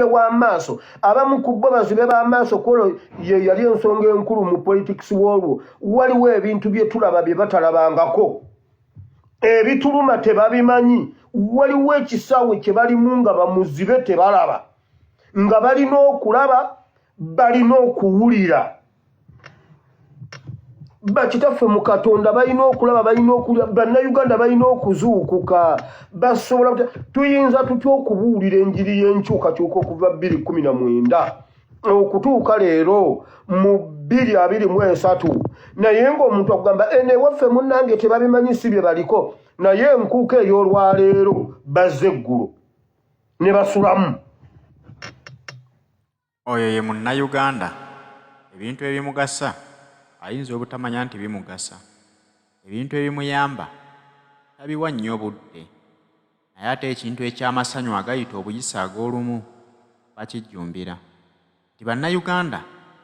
w'amaaso. Abamu ku bo bazibe b'amaaso, kwolwo ye yali ensonga enkulu mu politics w'olwo. Waliwo ebintu bye tulaba bye batalabangako, ebituluma tebabimanyi. Waliwo ekisaawe kye balimu nga bamuzibe, tebalaba, nga balina okulaba, balina okuwulira. Bakitaffe mu Katonda balina okulaba, balina okulya. Bannayuganda balina okuzuukuka. Basobola, tuyinza tutya okubuulira enjiri y'enkyukakyuka okuva 219 okutuuka leero mu 223, naye ng'omuntu akugamba eno ewaffe munnange tebabimanyi, si bye baliko, naye enkuuka ey'olwaleero bazze eggulo ne basulamu? Oyo ye Munnayuganda. Ebintu ebimugasa ayinza obutamanya nti bimugasa. Ebintu ebimuyamba tabiwa nnyo budde. Naye ate ekintu eky'amasanyu agayita obuyisi ag'olumu bakijjumbira. Nti Bannayuganda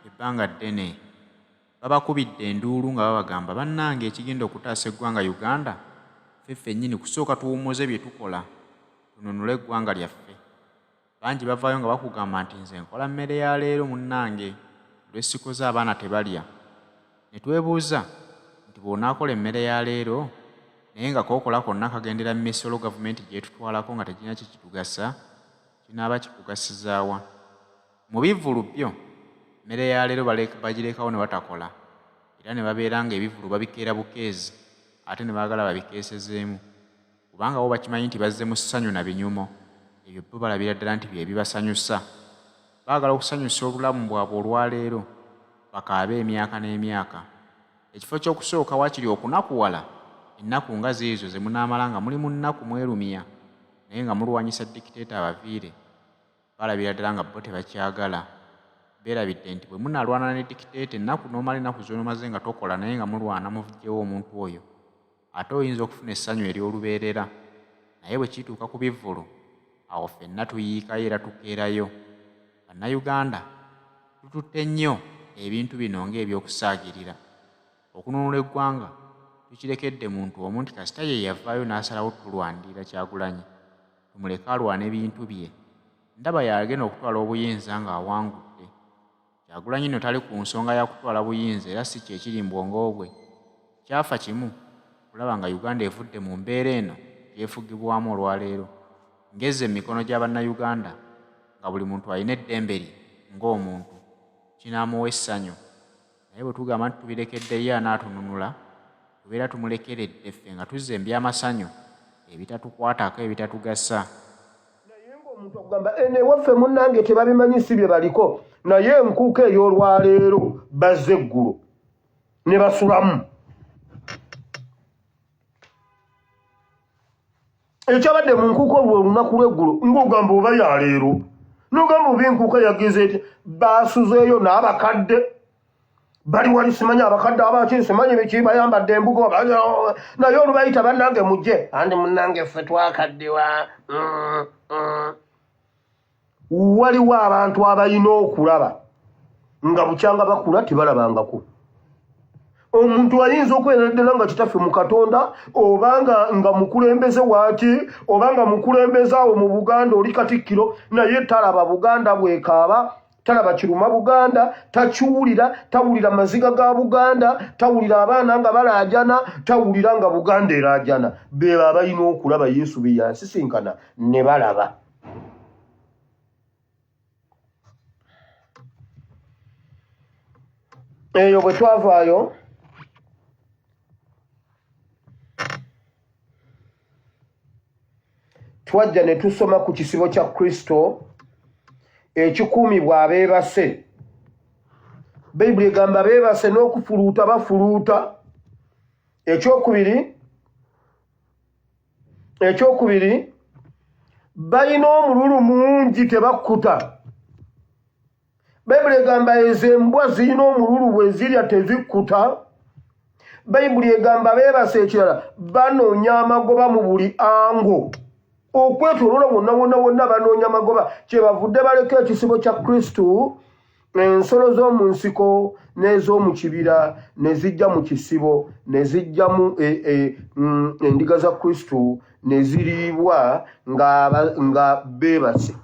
ebbanga ddene babakubidde enduulu nga babagamba, bannange, ekigenda okutaasa eggwanga Uganda ffe ffennyini kusooka tuwummuze bye tukola tununule eggwanga lyaffe. Bangi bavaayo nga bakugamba nti nze nkola mmere ya leero munnange, lwe sikoze abaana tebalya. Ne twebuuza nti bw'onaakola emmere ya leero naye nga k'okola konna kagendera mu misolo gavumenti gy'etutwalako nga tegirina kye kitugasa, kinaaba kikugasizza wa? Mu bivvulu byo mmere ya leero bagirekawo ne batakola era ne babeera ng'ebivvulu babikeera bukeezi ate ne baagala babikeesezeemu. Kubanga bo bakimanyi nti bazze mu ssanyu na binyumo, ebyo bo balabira ddala nti bye bibasanyusa. Baagala okusanyusa obulamu bwabwe olwaleero, bakaabe emyaka n'emyaka. Ekifo ky'okusooka waakiri okunakuwala, ennaku nga ziizo ze munaamala nga muli mu nnaku mwerumya naye nga mulwanyisa dikiteeta abaviire, balabira ddala nga bo tebakyagala. Beerabidde nti bwe munaalwana ne dikiteeta ennaku n'omala ennaku z'onomaze nga tokola naye nga mulwana muggyewo omuntu oyo, ate oyinza okufuna essanyu ery'olubeerera. Naye bwe kituuka ku bivvulu, awo ffenna tuyiikayo era tukeerayo. Bannayuganda tututte nnyo ebintu bino ng'eby'okusaagirira. Okununula eggwanga tukirekedde muntu omu nti kasita ye yavaayo n'asalawo tulwanirira Kyagulanyi, tumuleke alwane bintu bye. Ndaba y'agenda okutwala obuyinza ng'awangudde. Kyagulanyi nno tali ku nsonga ya kutwala buyinza era si kye kiri mu bwongo bwe. Ky'afa kimu, kulaba nga Uganda evudde mu mbeera eno gy'efugibwamu olwaleero ng'ezze mu mikono gya Bannayuganda nga buli muntu alina eddembe lye ng'omuntu, kinaamuwa essanyu. Naye bwe tugamba nti tubirekedde ye anaatununula, tubeera tumulekeredde ffe nga tuzze mu by'amasanyu ebitatukwatako, ebitatugasa. Naye ng'omuntu akugamba eno ewaffe munnange tebabimanyi, si bye baliko, naye enkuuka ey'olwaleero bazze eggulo ne basulamu. Ekyabadde mu nkuuka olwo olunaku lw'eggulo ng'ogamba oba ya leero, n'ogamba oba enkuuka yagenze etya. Baasuzeeyo n'abakadde bali wali, simanyi abakadde abaki, simanyi biki, bayambadde embugo, naye olubayita, bannange mujje, andi munnange ffe twakaddiwa. Waliwo abantu abalina okulaba nga bukyanga bakula tebalabangako. Omuntu ayinza okubeera ddala nga kitaffe mu Katonda, oba nga mukulembeze waaki, oba nga mukulembeze awo mu Buganda, oli katikkiro, naye talaba Buganda bwekaaba, talaba kiruma Buganda, takiwulira, tawulira maziga ga Buganda, tawulira abaana nga balaajana, tawulira nga Buganda eraajana. Beba abalina okulaba Yesu be yansisinkana ne balaba. Eyo bwe twavaayo twajja ne tusoma ku kisibo kya Kristo ekikuumibwa abeebase. Bayibuli egamba beebase n'okufuluuta bafuluuta. Ekyokubiri, balina omululu mungi, tebakkuta. Bayibuli egamba ezo embwa zirina omululu, bwe zirya tezikkuta. Bayibuli egamba beebasa. Ekirala, banoonya amagoba mu buli ango okwetoloola wonna wonna wonna, banoonya magoba. Kyebavudde baleka ekisibo kya Kristo, ensolo z'omu nsiko n'ez'omu kibira ne zijja mu kisibo, ne zijjamu endiga za Kristo ne ziriibwa nga beebase.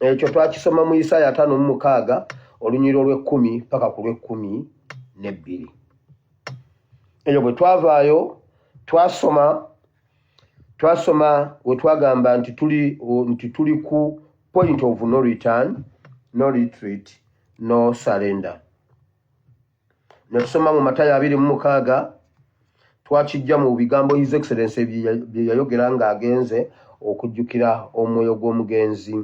Ekyo twakisoma mu Isaaya 56 olunyiriri olw'ekkumi paka ku lw'ekkumi n'ebbiri. Eyo bwe twavaayo twasoma we twagamba nti tuli ku point of no return, no retreat, no surrender. Ne tusoma mu Matayo 26. Twakijja mu bigambo His Excellence bye yayogera ng'agenze okujjukira omwoyo gw'omugenzi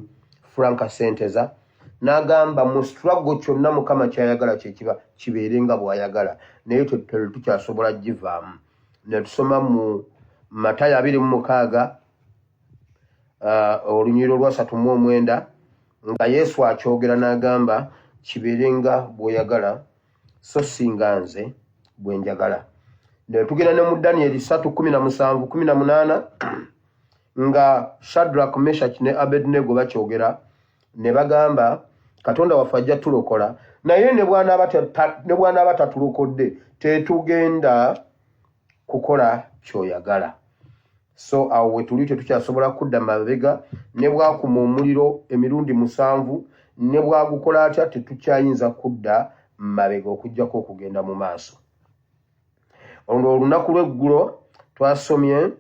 Frank Senteza, n'agamba mu struggle kyonna Mukama kyayagala kyekiba kibeere nga bw'ayagala, naye tetukyasobola givaamu. Ne tusoma mu Matayo 26 olunyiriri olwasatu mu omwenda, nga Yesu akyogera n'agamba, "Kibeere nga bw'oyagala, so si nga nze bwe njagala." Ne tugenda ne mu Daniyeri 3:17 18, nga Shadrach, Meshach ne Abednego bakyogera ne bagamba, "Katonda waffe ajja tulokola, naye ne bw'anaaba tatulokodde, tetugenda kukola kyoyagala." So awo we tuli, tetukyasobola kudda mabega. Ne bwakuma omuliro emirundi musanvu, ne bwagukola atya, tetukyayinza kudda mabega okuggyako okugenda mu maaso. Olwo olunaku lw'eggulo twasomye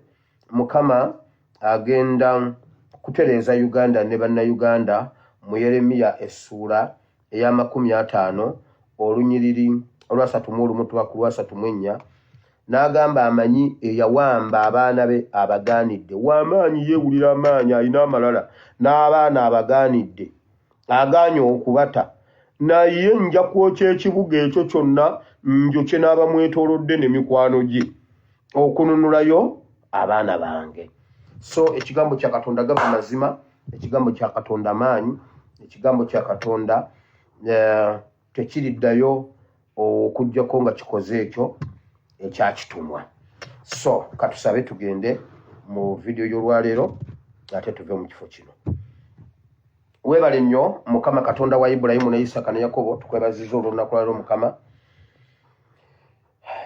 Mukama agenda kutereeza Uganda ne Bannayuganda mu Yeremiya essuula ey'amakumi 50 olunyiriri olwasatu mu olumu tuba ku 34, n'agamba amanyi eyawamba abaana be abagaanidde. W'amaanyi, yeewulira amaanyi, alina amalala, n'abaana abagaanidde, agaanye okubata, naye nja kwokya ekibuga ekyo kyonna, njokye n'abamwetoolodde ne mikwano gye okununulayo abaana bange. So ekigambo kya Katonda gava mazima, ekigambo kya Katonda maanyi, ekigambo kya Katonda tekiriddayo okuggyako nga kikoze ekyo ekyakitumwa. So katusabe tugende mu vidiyo y'olwaleero, ate tuve mu kifo kino. Weebale nnyo Mukama Katonda wa Ibulayimu ne Isaka ne Yakobo. Tukwebaziza olw'olunaku lwaleero. Mukama,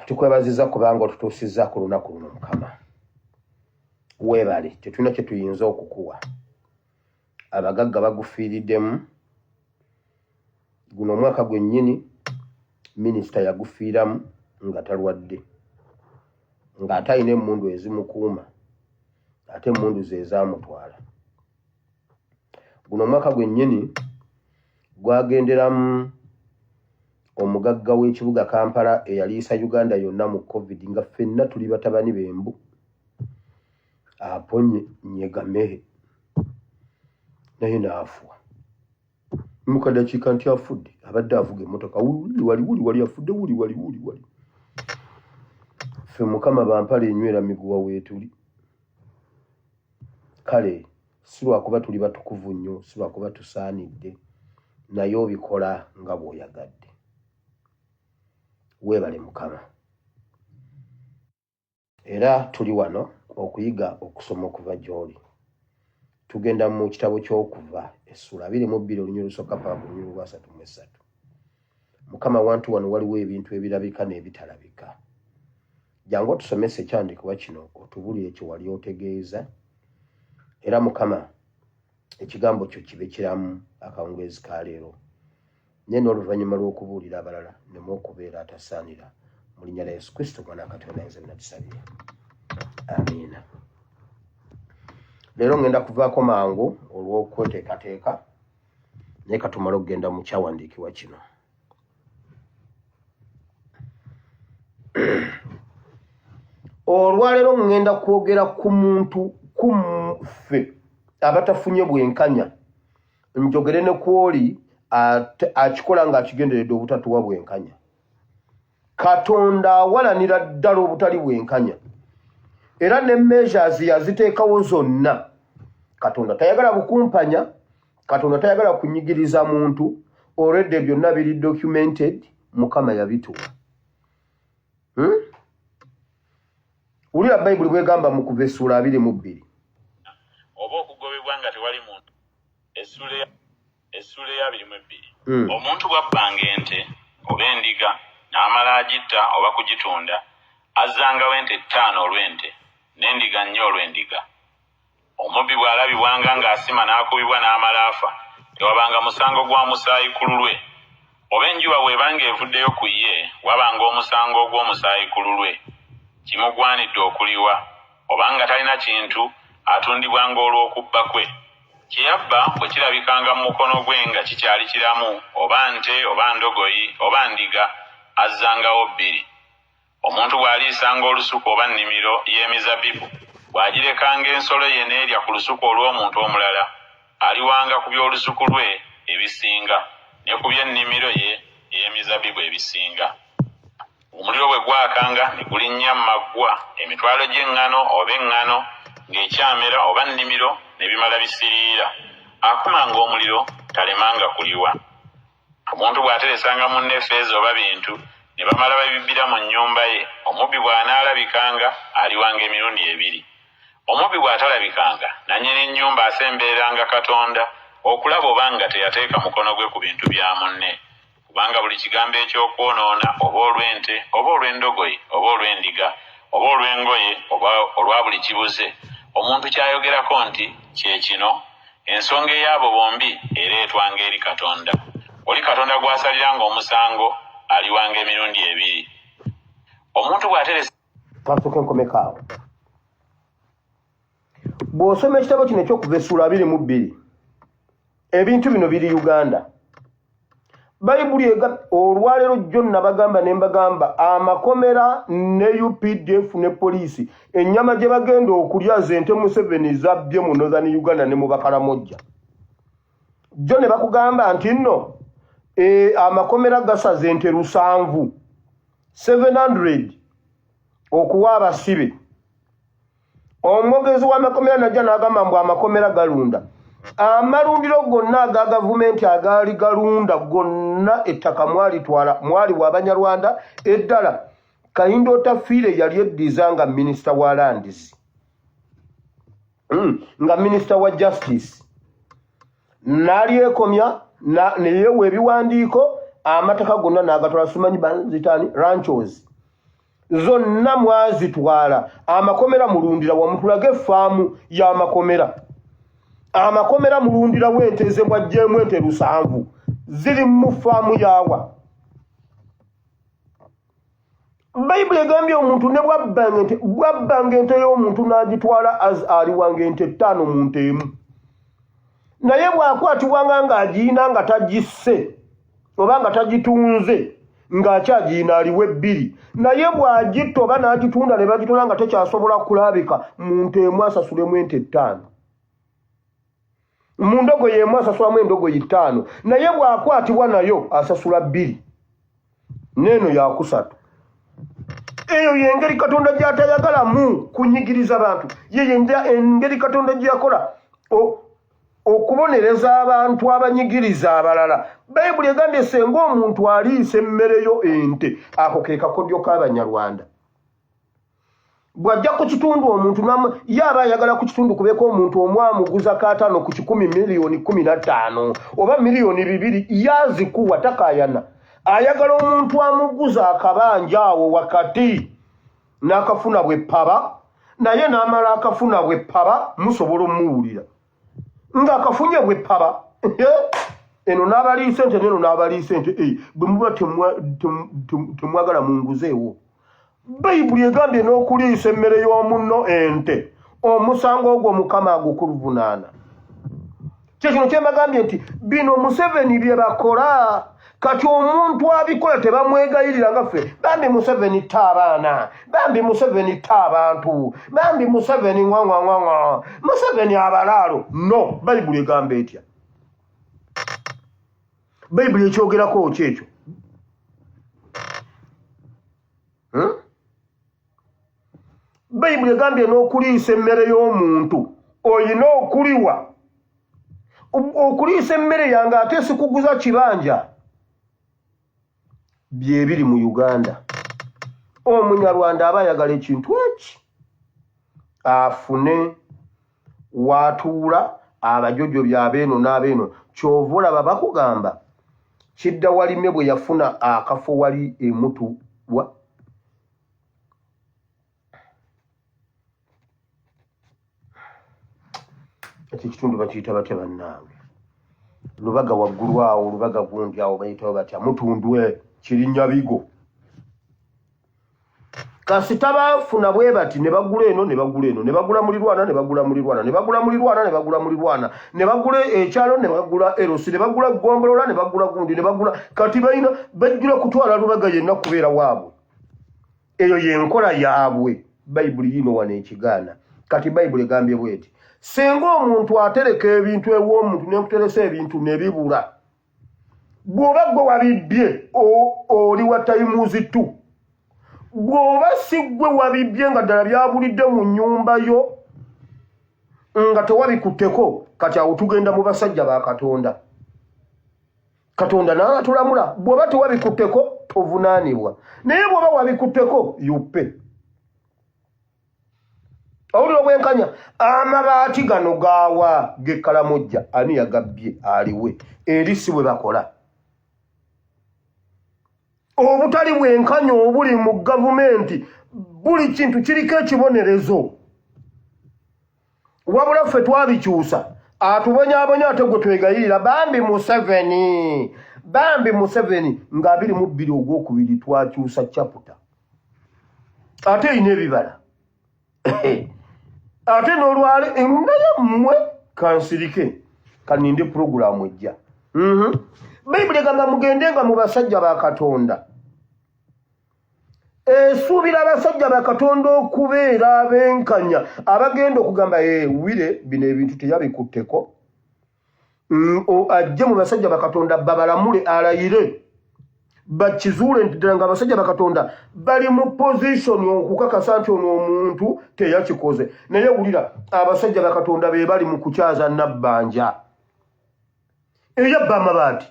tukwebaziza kubanga otutuusizza ku lunaku luno. Mukama, weebale. Tetulina kye tuyinza okukuwa. Abagagga bagufiiriddemu. Guno omwaka gwennyini minisita yagufiiramu nga talwadde, ng'ate alina emmundu ezimukuuma, ate emmundu ze ezaamutwala. Guno omwaka gwennyini gwagenderamu omugagga w'ekibuga Kampala eyaliisa Uganda yonna mu COVID, nga ffenna tuli batabani bembu aponye nyegamehe, naye n'afa mu kadakiika nti afudde. Abadde avuga emmotoka, wuli wali, wuli wali, afudde, wuli wali, wuli wali. Ffe Mukama bampala enywera miguwa weetuli. Kale si lwakuba tuli batukuvu nnyo, si lwakuba tusaanidde, naye obikola nga bw'oyagadde. Weebale Mukama. Era tuli wano okuyiga okusoma okuva gy'oli. Tugenda mu kitabo ky'Okuva essula 22 olunyiriri olusooka paka ku lunyiriri olwasatu mu esatu. Mukama, wantu wano waliwo ebintu ebirabika n'ebitalabika. Jangu otusomesa ekyandikibwa kino, otubulire kye wali otegeeza. Era Mukama, ekigambo kyo kibe kiramu akawungeezi ka leero, naye n'oluvannyuma lw'okubuulira abalala neme okubeera atasaanira. Mu linnya lya Yesu Kristo, Mwana wa Katonda, nze natusabye, amiina. Leero ngenda kuvaako mangu olw'okweteekateeka, naye katumale okugenda mu kyawandiikibwa kino. Olwaleero ŋŋenda kwogera ku muntu ku ffe abatafunye bwenkanya, njogere ne kwoli akikola ng'akigenderedde obutatuwa bwenkanya. Katonda awalanira ddala obutali bwenkanya, era ne measures yaziteekawo zonna. Katonda tayagala bukumpanya, Katonda tayagala kunyigiriza muntu. Olwedde byonna biri documented, Mukama yabituwa, Wulira Bayibuli bwegamba mu Kuva essuula 22. Oba okugobebwa nga tewali muntu. Essuula eya 22. Omuntu bw'abbanga ente oba endiga n'amala agitta oba kugitunda, azzangawo ente ttaano olw'ente, n'endiga nnya olw'endiga. Omubbi bw'alabibwanga ng'asima n'akubibwa n'amala afa, Tewabanga musango gwa musaayi ku lulwe. Oba enjuba bw'ebanga evuddeyo ku ye, wabanga omusango ogw'omusaayi ku lulwe. Kimugwanidde okuliwa. Obanga talina kintu, atundibwanga olw'okubba kwe. Kye yabba bwe kirabikanga mu mukono gwe nga kikyali kiramu, oba nte, oba ndogoyi, oba ndiga, azzangawo bbiri. Omuntu bw'aliisanga olusuku oba nnimiro y'emizabbibu, bw'agirekanga ensolo ye n'erya ku lusuku olw'omuntu omulala, aliwanga ku by'olusuku lwe ebisinga, ne ku by'ennimiro ye ey'emizabbibu ebisinga. Omuliro bwe gwakanga ne gulinnya mu maggwa, emitwalo gy'eŋŋano oba eŋŋano ng'ekyamera oba nnimiro ne bimala bisiriira, akumanga omuliro talemanga kuliwa. Omuntu bw'ateresanga munne ffeeza oba bintu, ne bamala babibbira mu nnyumba ye, omubbi bw'anaalabikanga, aliwanga emirundi ebiri. Omubbi bw'atalabikanga, nannyini nnyumba asembereranga Katonda okulaba oba nga teyateeka mukono gwe ku bintu bya munne. Kubanga buli kigambo eky'okwonoona, oba olw'ente, oba olw'endogoyi, oba olw'endiga, oba olw'engoye, oba olwa buli kibuze, omuntu ky'ayogerako nti, Kye kino, Ensonga ey'abo bombi ereetwanga eri Katonda. Oli Katonda gw'asaliranga omusango aliwanga emirundi ebiri. Omuntu bw'ateresa. Kansooke nkomeko awo. Bw'osoma ekitabo kino ekyokuva essuula 22, ebintu bino biri Uganda. Bayibuli ega olwaleero jjo nabagamba ne mbagamba amakomera ne UPDF ne poliisi ennyama gye bagenda okulya zente Museveni zabbye mu Northern Uganda ne mu Bakaramojja. Jjo ne bakugamba nti nno e, amakomera gasaze ente lusanvu 700 okuwa abasibe. Omwogezi w'amakomera najja n'agamba mbu amakomera galunda. Amalundiro gonna aga gavumenti agaali galunda gonna ettaka mwalitwala mwaliwa Abanyarwanda. Eddala Kahinda Otafiire yali eddiza nga minisita wa lands, nga minisita wa justice, n'alyekomya neyeewa ebiwandiiko amataka gonna n'agatwala, simanyi banzitaani ranchos zonna mwazitwala. Amakomera mulundira wamutulage efaamu y'amakomera. Amakomera mulundirawo ente ze mwaggyemu ente 700 ziri mu faamu yaawa. Bayibuli egambye omuntu ne bwabbanga ente, bwabbanga ente y'omuntu n'agitwala as aliwanga ente 5 mu nte emu, naye bw'akwatibwanga ng'agiyina nga tagisse oba nga tagitunze ng'akyagiyina aliwa ebbiri, naye bw'agitta oba n'agitunda ne bagitwala nga tekyasobola kulabika, mu nte emu asasulemu ente 5, mu ndogoyi emu asasulamu endogoyi 5, naye bw'akwatibwa nayo asasula 2, n'eno yakusatu. Eyo yengeri Katonda gy'atayagalamu kunyigiriza bantu, yeyo engeri Katonda gye yakola okubonereza abantu abanyigiriza abalala. Bayibuli egambye senga omuntu aliisa emmere yo ente, ako ke kakodyo k'Abanyarwanda. Bw'ajja ku kitundu omuntu ye aba ayagala ku kitundu kubeeko omuntu omu amuguza kaataano ku kikumi, miliyoni 15 oba miliyoni 2, yazikuwa takaayana. Ayagala omuntu amuguza akabanja awo wakati n'akafuna bwe ppaba, naye n'amala akafuna bwe ppaba, musobola omuwulira ng'akafunye bwe ppaba. Eno n'abaliisa ente, neno n'abaliisa ente, bwe muba temwagala munguzeewo. Bayibuli egambye n'okuliisa emmere y'omunno ente, omusango ogwo Mukama agukuluvunaana. Kye kino kye mbagambye nti bino Museveni bye bakola. Kati omuntu abikola tebamwegayirira nga ffe, bambi Museveni tta abaana, bambi Museveni tta abantu, bambi Museveni ngwangwangwangwa, Museveni abalaalo. No, Bayibuli egamba etya? Bayibuli ekyogerako ki ekyo? Bayibuli egambye n'okuliisa emmere y'omuntu olina okuliwa. Okuliisa emmere yange ate sikuguza kibanja. Byebiri mu Uganda. Omunyarwanda aba ayagala ekintu eki afune watuula abajojo byabeeno n'abeeno. Kyova olaba bakugamba Kidda Walime bwe yafuna akafo wali emutu wa ekyo ekitundu bakiyita batya bannange? Lubaga waggulu awo, Lubaga gundi awo bayitawo batya, Mutundwe, Kirinyabigo. Kasita bafuna bwe bati ne bagula eno, ne bagula eno, ne bagula mulirwana, ne bagula mulirwana, ne bagula mulirwana, ne bagula mulirwana, ne bagula ekyalo, ne bagula erosi, ne bagula gombolola, ne bagula gundi, ne bagula. Kati balina bajjula kutwala Lubaga yenna kubeera waabwe. Eyo y'enkola yaabwe. Bayibuli yiino wano ekigaana. Kati Bayibuli egambye bweti, singa omuntu atereka ebintu ew'omuntu, nenkuteresa ebintu ne bibula, bw'oba gwe wabibbye oli wa tayimuzi tu. Bw'oba si gwe wabibbye nga ddala byabulidde mu nnyumba yo nga tewabikutteko, kati awo tugenda mu basajja ba Katonda. Katonda n'atulamula. Bw'oba tewabikutteko tovunaanibwa, naye bw'oba wabikutteko yuppe. Owulira obwenkanya? Amabaati gano gaawa g'Ekkalamojja, ani yagabbye? Aliwe eri si bwe bakola. Obutali bwenkanya obuli mu gavumenti, buli kintu kiriko ekibonerezo. Wabula ffe twabikyusa, atubonyabonya ate gwe twegayirira bambi Museveni, bambi Museveni. Nga 22 ogwokubiri twakyusa chapter, ate erina ebibala ate n'olwale naye mmwe kansirike kaninde puroguramu ejja. Bayibuli egamba mugende nga mu basajja ba Katonda. Esuubira abasajja ba Katonda okubeera abenkanya, abagenda okugamba wire bino ebintu teyabikutteko. Ajje mu basajja ba Katonda babalamule, alayire, bakizuule nti ddala nga abasajja ba Katonda bali mu pozisoni okukakasa nti ono omuntu teyakikoze. Naye wulira, abasajja ba Katonda be bali mu kukyaza Nabbanja eyabba amabaati,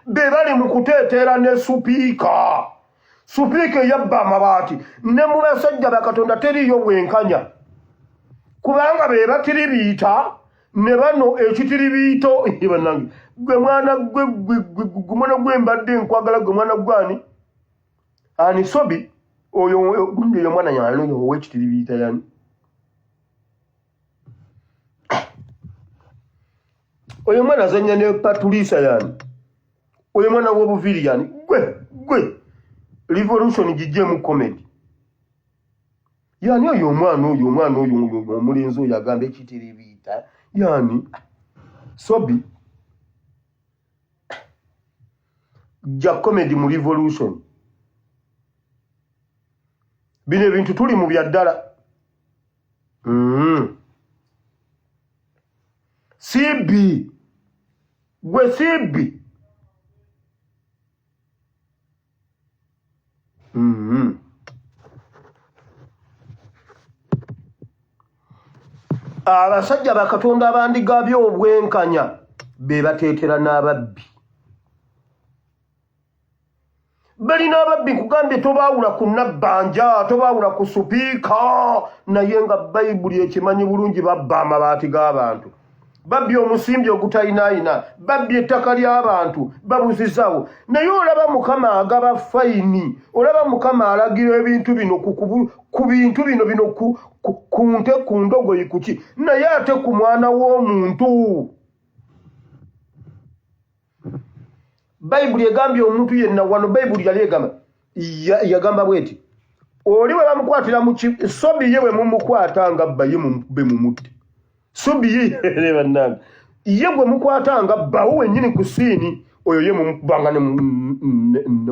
be bali mu kuteeteera ne supiika, supiika eyabba amabaati. Ne mu basajja ba Katonda teriiyo bwenkanya, kubanga be batiribiita ne bano ekitiribiito. Bannange, gwe mwana gwe, gwe mwana gwe mbadde nkwagala, gwe mwana gwani ani sobi oyo gundi oyo mwana yani oyo ow'ekitiribiita yani oyo mwana azannya ne Patulisa yani oyo mwana w'obuviiri yani gwe gwe revolution gijjemu comedy yani oyo omwana oyo omwana oyo oyo omulenzi oyo agamba ekitiribiita yani sobi ja comedy mu revolution. Bino ebintu tuli mu bya ddala. Sibi gwe sibi. Abasajja ba Katonda abandigabye obwenkanya be bateetera n'ababbi. Balina ababbi, nkugambye, tobaawula ku Nabbanja, tobaawula ku supiika, naye nga Bayibuli ekimanyi bulungi. Babba amabaati g'abantu, babbye omusimbi ogutayinaayina, babbye ettaka ly'abantu, babuzizaawo. Naye olaba Mukama agaba fayini, olaba Mukama alagira ebintu bino ku bintu bino bino ku nte, ku ndogoyi, kuki, naye ate ku mwana w'omuntu. Bayibuli egambye omuntu yenna wano, Bayibuli yali egamba, yagamba bweti, oli bwe bamukwatira mu sobi ye, bwe mumukwata nga bba ye, mumukube mumutte. Sobi ye bannange, ye gwe mukwata nga bbawo wennyini ku siini, oyo ye mumukubanga ne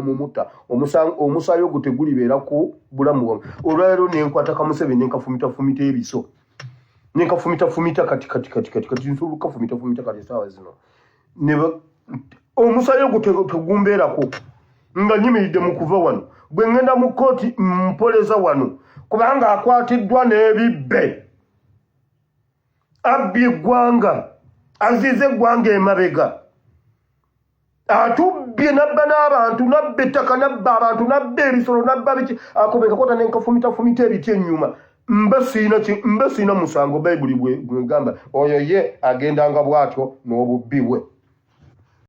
mumutta, omusaayi ogwo tegulibeera ku bulamu bwammwe. Olwaleero nenkwata Kamuseveni nenkafumitafumita ebiso, nenkafumitafumita kati kati kati kati kati nsobola okukafumitafumita kati esaawa zino, omusaayi ogwo tegumbeerako nga nyimiridde mu kuva wano bwe ŋŋenda mu kkooti mpoleza wano, kubanga akwatiddwa n'ebibbe, abbye eggwanga, azize eggwanga emabega, atubbye, nabba n'abantu, nabba ettaka, nabba abantu, nabba ebisolo, nabba biki. Ako bekakwata nenkafumitafumita ebiti ennyuma, mba siina musango. Bayibuli bwegamba oyo ye agendanga bw'atyo n'obubbi bwe.